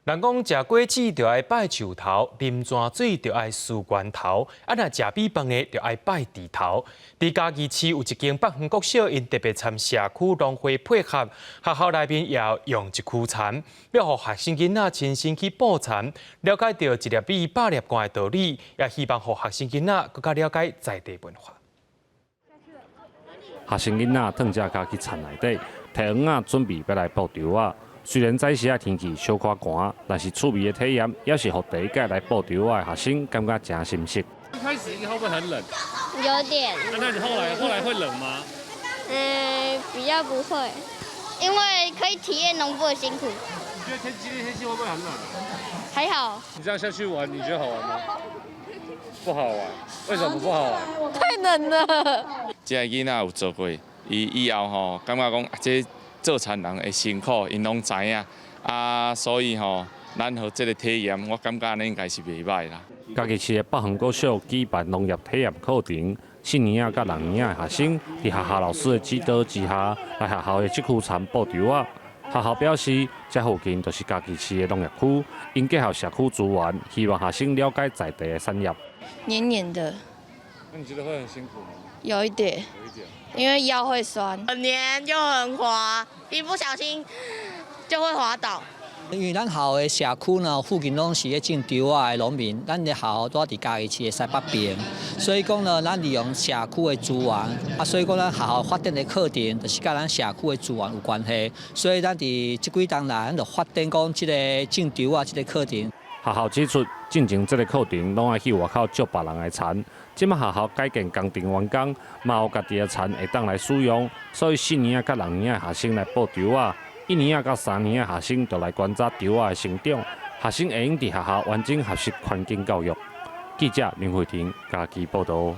人講食果子就愛拜樹頭，啉泉水就愛思源頭，啊若食米飯的就愛拜豬頭。佇嘉義市有一間北園國小，𪜶特別參社區農會配合，學校內面也有養一區蠶，欲予學生囡仔親身去捕蠶，了解著一粒米百粒汗的道理，也希望予學生囡仔閣較了解在地文化。學生囡仔褪只跤去田內底，提甕仔準備欲來捕蠶仔。雖然早時仔天氣小可寒，但是趣味的體驗，也是予第一擺來捕蠶仔的學生感覺誠心適。一開始會不會很冷？有點。那你後來會冷嗎？嗯，比較不會，因為可以體驗農夫的辛苦。你覺得今天天氣會不會很冷？還好。你這樣下去玩，你覺得好玩嗎？不好玩，為什麼不好玩？太冷了。這个囡仔有做過，伊以後吼感覺講這做田人的辛苦，𪜶攏知影啊，所以吼，咱予這个體驗，我感覺按呢應該是袂䆀啦。嘉義市的北園國小舉辦農業體驗課程，四年仔佮六年仔的學生佇學校老師的指導之下，來學校的這區田捕蠶仔。學校表示，這附近就是嘉義市的農業區，𪜶結合社區資源，希望學生了解在地的產業。黏黏的。那你覺得會很辛苦嗎？有一點。有一點。因為腰會酸。很黏又很滑，一不小心就會滑倒。因為咱學校的社區呢，附近攏是咧種蠶仔的農民，咱的學校蹛佇嘉義市的西北邊，所以講呢，咱利用社區的資源，啊，所以講咱學校發展的課程，就是佮咱社區的資源有關係，所以咱佇這幾冬來，咱就發展講這个種蠶仔這个課程。學校指出，進前這个課程攏愛去外口借別人的田，這馬學校改建工程完工，嘛有家己的田會當來使用，所以四年仔佮六年仔的學生來捕蠶仔，一年仔佮三年仔學生就來觀察蠶仔的成長，學生會用佇學校完整學習環境教育。記者林慧婷嘉義報導。